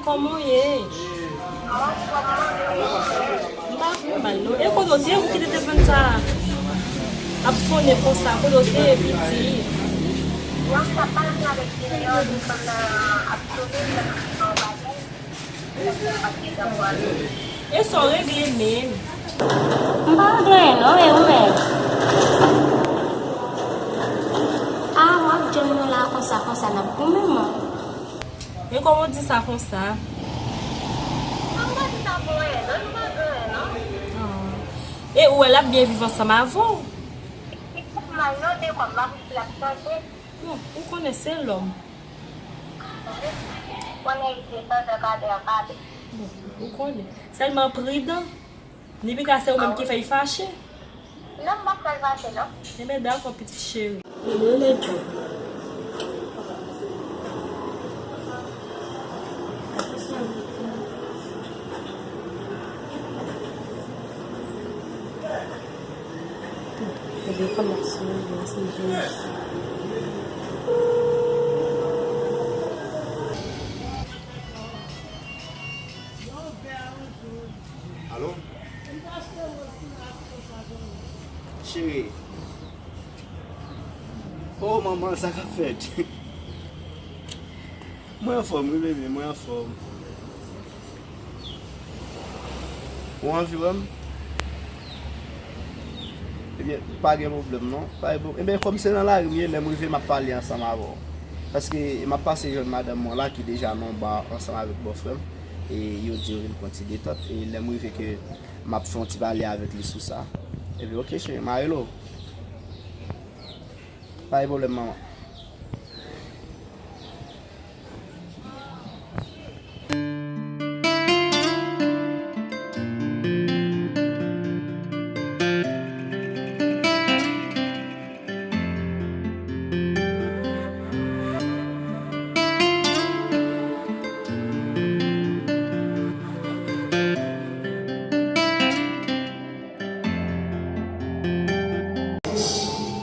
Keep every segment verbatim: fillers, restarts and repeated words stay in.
Kòman w ye? M pa pi mal non. E kote w te ye pou kite telefòn sa ap sonnen konsa? Kote w te ye, piti? Mwen, m t ap pale avèk Junior, telefòn nan ap sonnen, m t ap di non, pa gen. E sa w regle menm? M pa regle anyen non, e ou menm? A, w ap jwenn mwen la konsa, konsa, n ap goumen mwen. Men kòman w di sa konsa? Non, m pa di sa pou anyen non, nou pa gen anyen non. Ah. E ou wè l ap byen viv ansanm avè w? Li p ap mal non, de kòm m ap di l ap chanje. Bon, ou konnen se lòm. Konnen li te chanje kadè an kadè. Bon, ou konnen. Sèlman pridan. Ni pika se ou menm ki fè l fache. Non, m p ap fè l fache non. Enben dakò, pitit cheri. Lele Djo. Telefòn nan sonnen, se jis. Alo? Cheri. Oh, manman, sa k ap fèt? Mwen anfòm, wi, bebe, mwen anfòm. Ou anvi wè m? Ebyen, pa gen pwoblèm, non. Pa gen pwoblèm. Ebyen, kòm se nan lari m ye, lè m rive, m ap pale ansanm avè w. Paske m ap pase jwenn madanm mwen la, ki deja nan yon ba ansanm avèk bòfrè m. E yo di yo vin pran ti detant. E lè m rive ke m ap fè yon ti pale avèk li sou sa. Epi, oke, cheri, m a rele w. Pa gen pwoblèm, manman.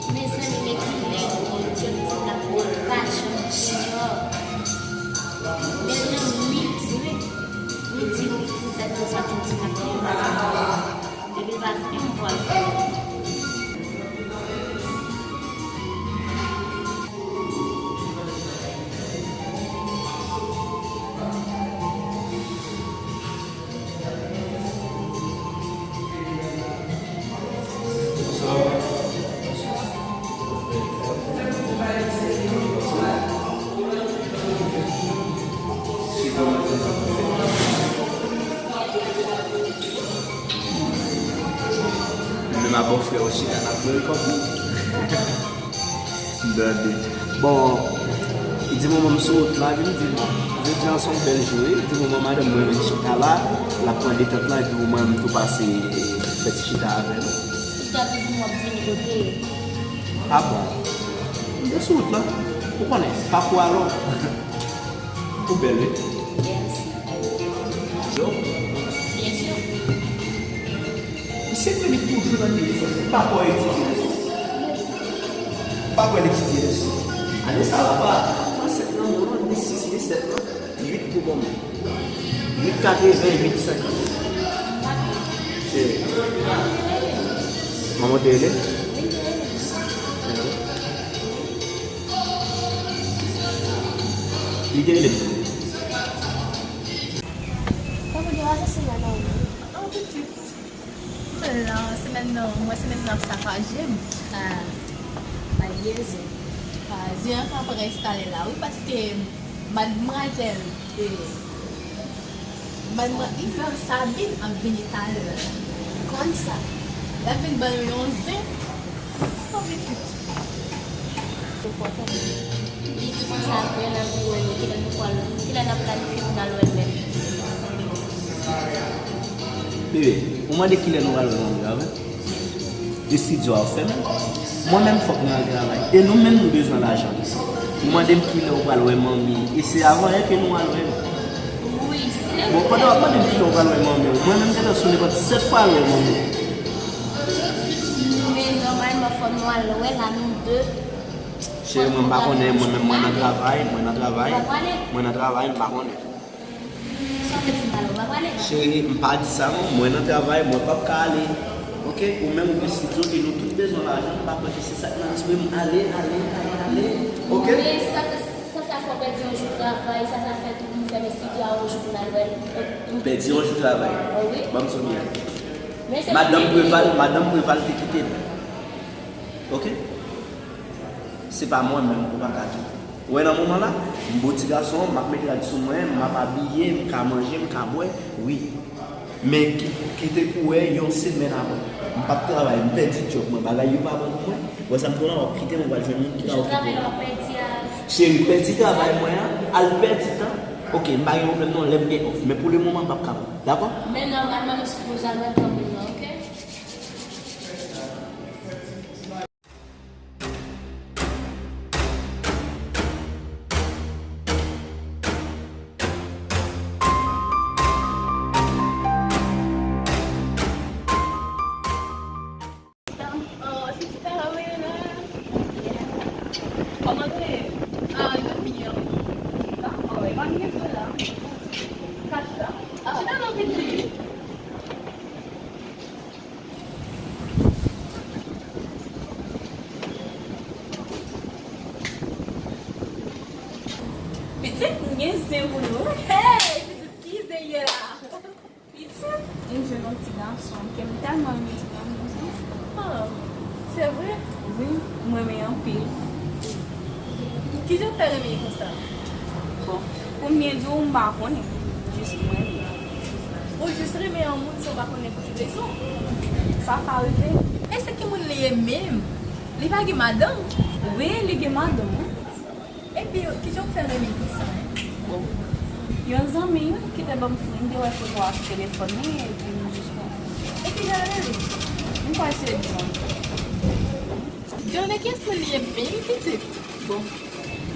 Mezanmi, men kilè Bondye m di n ap viv pa janm Junior. Men nan midi, wi. Midi, wi, poutèt konsa m di n ap viv pa janm Junior. Depi pa fini, m pral fè. Menm a bòfrè w chita n ap mande kòb. Gade. Bon, di moman m sou wout la, epi m di, bon, jodi a se yon bèl jou, wi. Di moman madanm mwen vin chita la, l ap pran detant lan, epi mwen m tou pase fè ti chita avè l. Ou t ap di m w ap vini kote? A bon? M te sou wout la. Ou konnen, pakou a long. Ou bèl, wi. Mèsi. Yo. Byen si. Misye menm li toujou nan telefòn. M pa kwè l etidye leson. M pa kwè l etidye leson. Ane sa la pa, pa sèt nan non, ni sis, ni sèt non. Uit pou moman. Uit katreven, uit senkant. Se manman w te rele? Li te rele m. Kòman gen wajan semèn nan ou menm? An pitit. Mwen la, semèn nan, mwen semèn nan ap sakaje m. Ah, bay rezon. Ah, zen an ka pran enstale la, wi, paske madmwazèl, eh, madmwazèl Sabine ap vini talè. Konn sa. L ap vin ban nou yon zen. Yon pitit. Li di konsa, apre, n ap di wè nou, kilè nou pral, kilè n ap planifye pou n al wè l menm. Bebe, ou mande kilè nou pral wè manmi avè? Estidyo a fèmen. Mwen menm fòk mwen al travay. E nou menm nou bezwen lajan. Ou mande m kilè ou pral wè manmi. E se avan yè ke nou al wè l. Wi, se vre. Bon, pandan w ap mande m kilè ou pral wè manmi w, mwen menm gentan sou nenpòt sèt fwa al wè manmi w. Men nòmalman fò nou al wè l a nou de. Cheri, mwen m pa konnen, mwen menm mwen nan travay, mwen nan travay, mwen nan travay, m pa konnen. Cheri, m pa di sa non, mwen nan travay, mwen p ap ka ale. Oke, ou menm ou gen estidyo e nou tout bezwen lajan, m pa kwè ke se sa k nan espri m. Ale, ale, ale, ale. Oke? Men sa, sa, sa fè w pèdi yon jou travay, sa, sa fè tou pou m fèmen estidyo a yon jou pou n al wè l. Pèdi yon jou travay. Wi. Ban m sonje. Madanm Preval, Madanm Preval te kite m. Oke? Se pa mwen menm ou pa ka kite. Ou wè nan moman la, m bo ti gason, m ap met rad sou mwen, m ap abiye, m ka manje, m ka bwè, wi. Men ki-, kite kouwè yon semèn apre. M p ap travay, m pèdi djòb mwen, bagay yo pa bon pou mwen. Wè sa m di w la, w ap kite m, ou pral jwenn moun ki ka okipe w. Cheri, pèdi travay mwen an, al pèdi tan. Oke, m pa gen pwoblèm non, lè m gen off. Men pou le moman, m p ap kapab. Dakò? Men nòmalman, nou sipoze al wè granmoun nan, oke? Oh, sista Wena. Kòman nou ye? Ah, nou byen. Dakò, e pa gen dola. Kach la. Ah. Chita non, pitit. Pitit, m gen zen pou nou. Hey, pitit, ki zen ye la? Pitit, m jwenn yon ti gason ke m tèlman renmen ti gason sa. Ah, se vre? Wi, m renmen anpil. Kijan w fè renmen l konsa? Bon, pou m byen di w, m pa konnen. Jis m renmen. Ou jis renmen yon moun san w pa konnen pou ki rezon? Sa ka rive. E se ki moun li ye menm? Li pa gen madanm? Wi, li gen madanm, wi. Epi, kijan w fè renmen konsa, en? Bon. Yon zanmi ki te ban m fri, m te wè foto a sou telefòn li, epi m jis pran. E kijan l rele? M kwè se John. John, e kiyès moun li ye menm, pitit? Bon,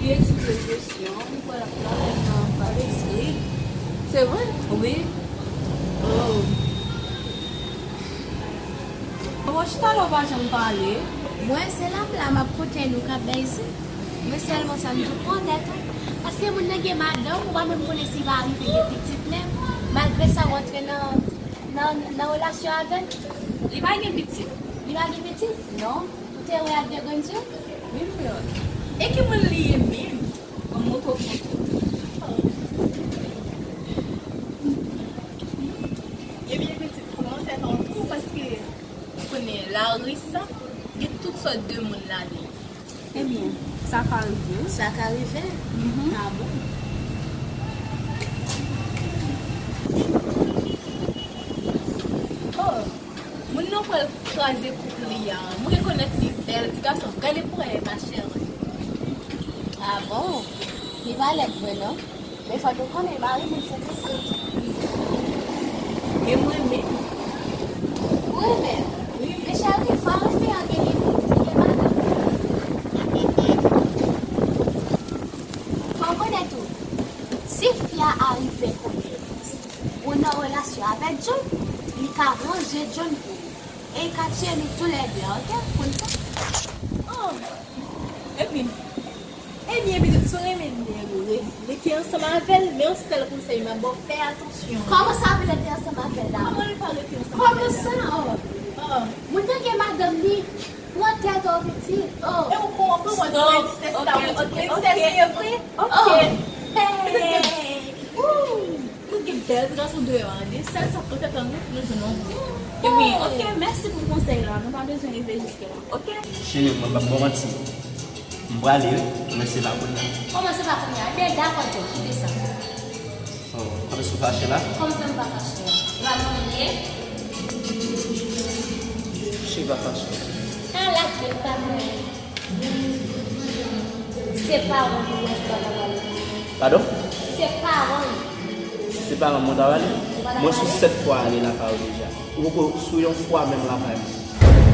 li etidye jesyon, m kwè l ap travay nan Palestri. Se vre? Wi. Oh. Bon, chita la, w pa janm pale. Mwen, se la m la, m ap koute nou k ap bèyse. Mwen sèlman sa m di w, pran tèt ou. Paske moun nan gen madanm, ou pa menm konnen si va rive gen pitit menm. Malgre sa, w antre nan, nan, nan relasyon avè l. Li pa gen pitit. Li pa gen pitit? Non. Ou te wè ak de grenn je w? Wi, m wè. E ki moun li ye menm? Yon moto kontou. Ebyen, pitit, pran tèt an tou, paske ou konnen lari sa, gen tout sòt de moun ladan l. Ebyen, sa ka rive. Sa ka rive? Mhm. Ah bon? Oh, moun nan pral kraze koup li a. M rekonèt li bèl, ti gason. Gade pou wè, ma chérie. Ah bon? Li pa lèd vre, non? Men fò nou konnen, mari moun se mesye. E mwen menm? Ou renmen l? Wi. Men cheri, fò w renmen an gen limit, li gen madanm. Fò w konnen tou, si fi a arive konnen ou nan relasyon avèk John, li ka ranje John pou ou. E li ka tiye nou toulède, oke? Konn sa? Oh, epi, ebyen, pitit, si w renmen nèg ou, re-, rete ansanm avè l, men yon sèl konsèy m ap ba w, fè atansyon. Kòman sa vle rete ansanm avè l la? Kòman l pa rete ansanm avè l la? Kòman sa? Oh. Oh. Moun nan gen madanm li, pran tèt ou, pitit. Oh. E ou konprann mwen, princess la, ou princess li ye vre? Ok. Oh. Hey. Ooh. Nou gen bèl ti gason deyò a, de sèl sa k pran tèt an nou, nou jwenn yon bon. Epi, ok, mèsi pou konsèy la, nou pa bezwen rive jiske la, ok? Cheri, mwen p ap ba w manti. M prale wi, men se pa kounye a. Kòman se pa kounye a? Ebyen, dakò, John, kite sa. Oh, kòman si w fache la? Kòman fè m pa fache la? E pa mwen menm li ye? Cheri, pa fache. An lage m pa mwen. Se paran m, mwen, se pa papa m. Padon? Se paran m. Se paran m ou ta pale? Mwen sou sèt fwa ale lakay ou deja. Ou poko sou yon fwa menm lakay mwen.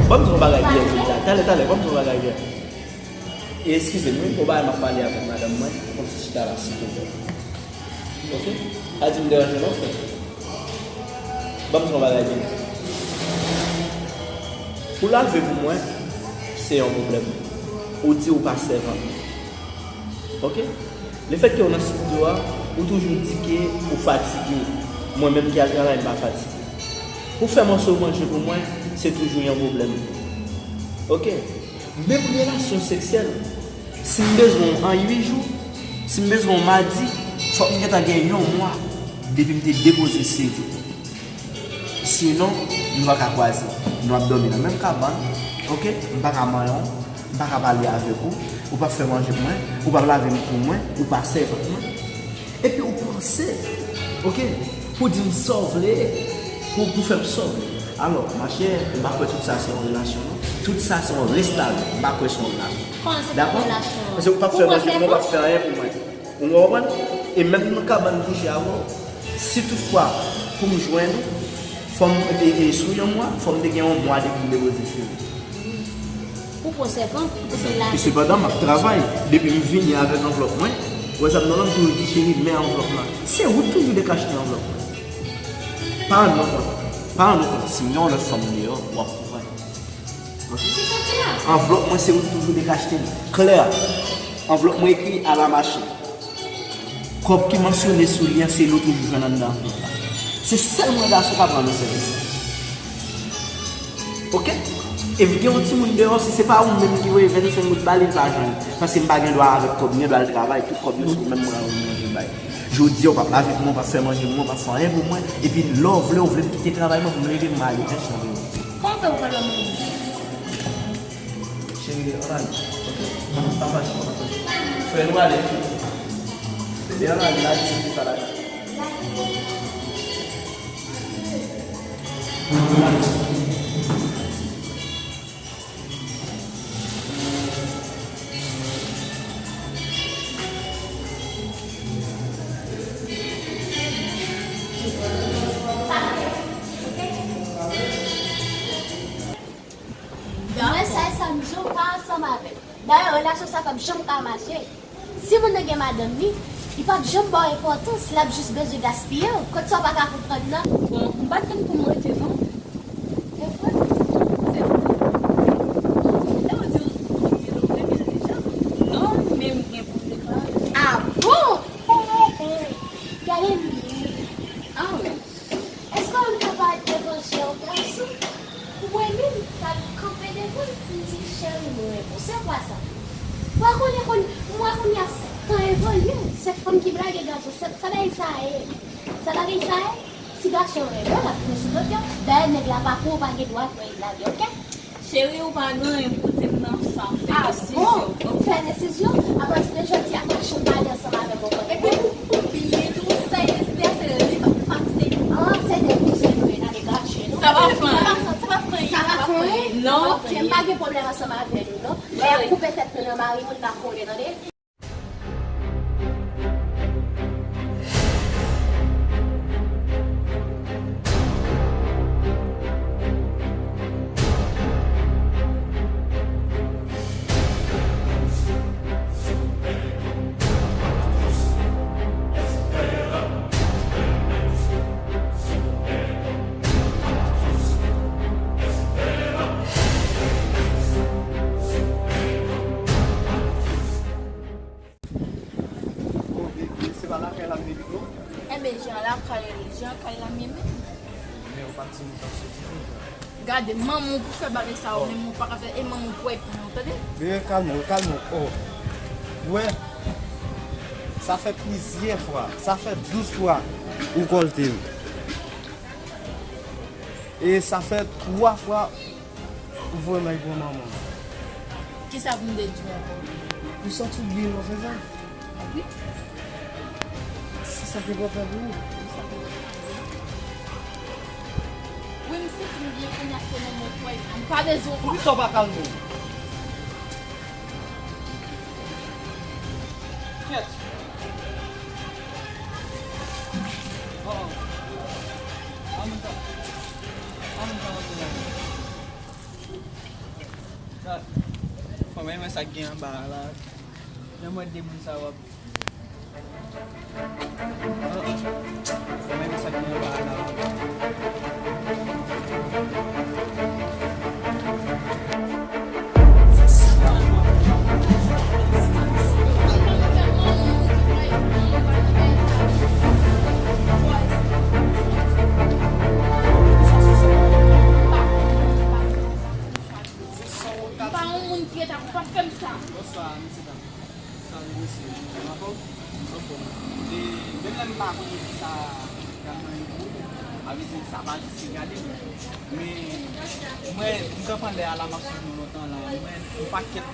Ban m di yon bagay byen jodi a. Talè, talè, ban m di yon bagay byen. E eskize m, wi, yon bagay m ap pale avèk madanm mwen, fè yon ti chita la, silvouplè. Ok? Pa di m deranje w non, frè. Ban m di w yon bagay byen. Pou lave pou mwen, se yon pwoblèm. Ou di ou pa sèvant. Ok? Lefètke ou nan estidyo a, ou toujou di ke ou fatige. Mwen menm ki al travay, m pa fatige. Pou fè mòso manje pou mwen, se toujou yon pwoblèm. Oke? Menm relasyon seksyèl, si m bezwen w an uit jou, si m bezwen w madi, fòk m gentan gen yon mwa depi m te depoze C V. Sinon, nou pa ka kwaze. Nou ap dòmi nan menm kabann, oke? M pa ka manyen w, m pa ka pale avèk ou, ou p ap fè manje pou mwen, ou p ap lave m pou mwen, ou pa sèvant mwen. Epi ou panse, oke, pou di m sa w vle, pou, pou fè m sa w vle. Alò, machè, m pa kwè tout sa se yon relasyon, non. Tout sa se yon restalon. M pa kwè se yon relasyon. Kòman se pa yon relasyon? Paske ou p ap fè manje pou mwen, ou p ap fè anyen pou mwen. Ou konprann? E menm nan kabann kouche avè w, si toutfwa pou m jwenn ou, fò m, e, e, sou yon mwa, fò m te gen yon mwa depi m depoze C V. Ou pran sèvant, ou te la. E sepandan, m ap travay. Depi m vini avèk anvlòp mwen, ou wè sa m nan men m, toujou di, "Cheri, men anvlòp la." Se ou k toujou dekachte anvlòp mwen. Pa rann nou kont. Pa rann nou kont. Si m gen yon lòt fanm deyò, w ap konprann. Oke? Anvlòp mwen, se ou k toujou dekachte l. Klè. Anvlòp mwen ekri à la machine. Kòb ki mansyone sou li an, se li w toujou jwenn anndan anvlòp la. Se sèl mwen gason k ap rann ou sèvis la. Oke? E m gen yon timoun deyò, si se pa ou menm ki voye vennsenk goud ba li, li pa jwenn. Paske m pa gen dwa avèk kòb, m gen dwa al travay, tout kòb yo sou menm bra mwen manje bay. Jodi a, ou p ap lave pou mwen, ou p ap fè manje pou mwen, ou p ap fè anyen pou mwen. Epi lè w vle, ou vle m kite travay mwen pou m leve, m ale. Mèsi anpil. Kòman fè ou pran lòt moun? Cheri, ann ale. Oke? Pa fache, pa fache. Frè nou ale. Bebe, ann ale, n a diskite sa lakay. Mwen, sa, sa m di w pa ansanm avè l. Dayè, relasyon sa p ap janm ka mache. Si moun nan gen madanm li, li p ap janm ba w enpòtans, l ap jis bezwen gaspiye w. Kot sa w pa ka konprann nan? Bon, m pa t vin pou m rete, non. Se vre? Se vre. Lè w di w, w di l ou renmen l deja? Non, men m gen pou m deklare. Ah bon? Gade m. Ah wi. Èske w ta pa devan je yon gason? Ou wè menm, ta kanpe devan l, m di, "Cheri, mwen renmen w." Se kwa sa? Mwen konnen, konn, mwen konnen a tan evolye, se fanm ki blage gason, sa, sa bagay sa ye. Sa bagay sa ye, si gason renmen w, l ap vini sou do w. Dayè, nèg la pa pou ou, pa gen dwa pou l lage, oke? Cheri, ou pa gen anyen pou di m nan sa. Fè desizyon. Ah bon? Fè desizyon? Apati de jodi a, pa janm pale ansanm avè m ankò. Epi ou, ou byen tou, sa espere se li k ap pase. Ah, se de kouzen nou ye, n ale gache nou. Sa pa fè anyen. Sa pa fè anyen. Sa pa fè anyen? Non. Oke, m pa gen pwoblèm ansanm avè nou, non. Lè y ap koupe tèt nou nan mari moun, n a kole, tande? Oh, bebe, se pa lakay la m ye menm non. Enben, jan lakay, jan kay la m ye menm. Men ou pa t di m w t ap soti menm jan. Gade, manman w pou fè bagay sa yo, oh, menm ou pa ka fè, e manman w pou al pran w, tande? Bebe, kalme w, kalme w, oh. Ou wè, sa fè plizyè fwa, sa fè douz fwa ou kòlte m. E sa fè twa fwa ou voye m al pran manman m. Kisa pou m te di w ankò? Ou santi w byen lè w fè sa? Wi. Se sa ki enpòtan pou ou. Wi, m santi m byen kounye a, se manman w pou al pran m. Pa bezwen w. Poukisa w pa kalme w? Kèt. Oh, oh. An nou ka, an nou ka rantre la. Sa, fò mwen wè sa k gen anba a la. Lè mwen de moun sa w ap. Oh, oh. Fò mwen wè sa k gen anba a la. Bonsoir, mesye dam. Salut, mesye. Anfòm? Anfòm. E, menm lè m pa konnen ki sa y ap manyen pou ou, sa vle di sa pa jis regade m. Men, mwen, m kanpe anlè a la, m ap swiv nou lontan la. Mwen, yon pakèt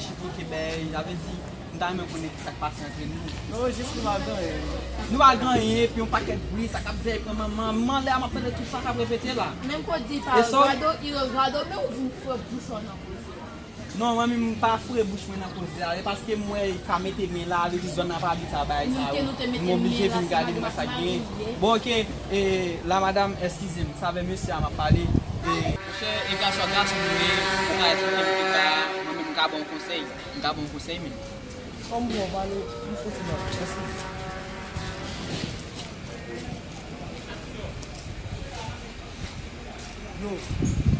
chifre ke bèy, sa vle di, m ta renmen konnen ki sa k pase antre nou. Non, jis nou pa gen anyen. Nou pa gen anyen, epi yon pakèt bri, sa k ap vèy pran manman. M anlè a, m ap tande tout sa k ap repete la. Menm kote di pa, e sa, Rado, Iro, Rado, men ou vin fre bouch ou nan koze. Non, mwen menm m pa fre bouch mwen nan koze a, e paske m wè ka mete men la, vle di zòn nan pa abitye a bagay sa yo. M oblije vin gade m wè sa k genyen. Bon, oke, e, la madam, eskize m, se avè mesye a m ap pale. E, monchè, e gason, gason nou ye, ou ka eksplike m pi ta, mwen menm m ka ba w konsèy, m ka ba w konsèy menm. Kòm bon, pale, m soti nan, mèsi. Yo,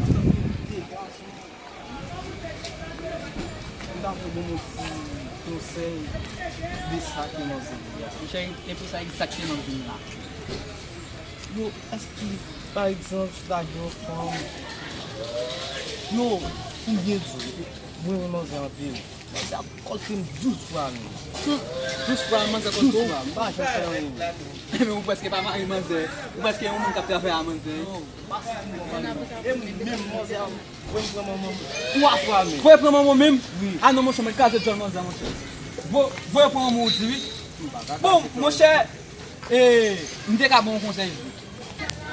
antanke de gason, m ta vle ban w yon ti konsèy de sa ke manzè di a. Monchè, e pou sa egzakteman m vin la. Yo, èske, pa egzanp, si w ta gen yon fanm, yo, pou m byen di w, mwen renmen manzè anpil. Manzè ap kòlte m douz fwa menm. Douz fwa, manzè kòlte w? Douz fwa, m pa janm fè anyen. Men ou prèske pa mari manzè. Ou prèske yon moun k ap travay a manzè. Non, pa sou moun manzè. E menm manzè ap voye m pran manman m twa fwa menm. Voye pran manman w menm? Wi. A non, monchè, mwen kraze djòl manzè, monchè. Vo-, voye pran manman w di wi. Bon, monchè, e, m te ka ba w yon konsèy vre.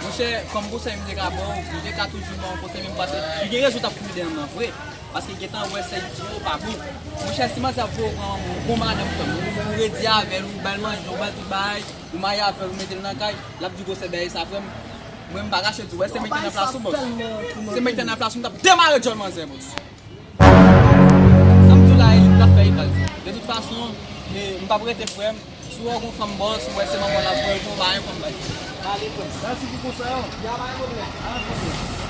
Monchè, kòm konsèy m te ka ba w, m te ka toujou ba w yon konsèy, men m panse li gen rezon t ap kouri dèyè m nan vre. Paske gentan wè sa l di yo pa bon. Monchè, si manzè ap voye w pran manman w, bon madanm, frè m, ou, ou redi avè l, ou ba l manje, ou ba l tout bagay, ou marye avè l, ou mete l nan kay, l ap di gwosè bèy sa, frè m. Mwen, m pa kache di w, wè, se mwen ki te nan plas ou, bòs. Se mwen ki te nan plas ou, m t ap demare djòl manzè, bòs. Sa m di w la, e li k ap fè e baz. De tout fason, e, m p ap rete, frè m. Si w wè w gon fanm bòs, ou wè se manman l ap voye l, bon, pa gen fanm bay. Ale, frè m. Mèsi pou konsèy ou. Ya, pa gen pwoblèm. Pa gen pwoblèm.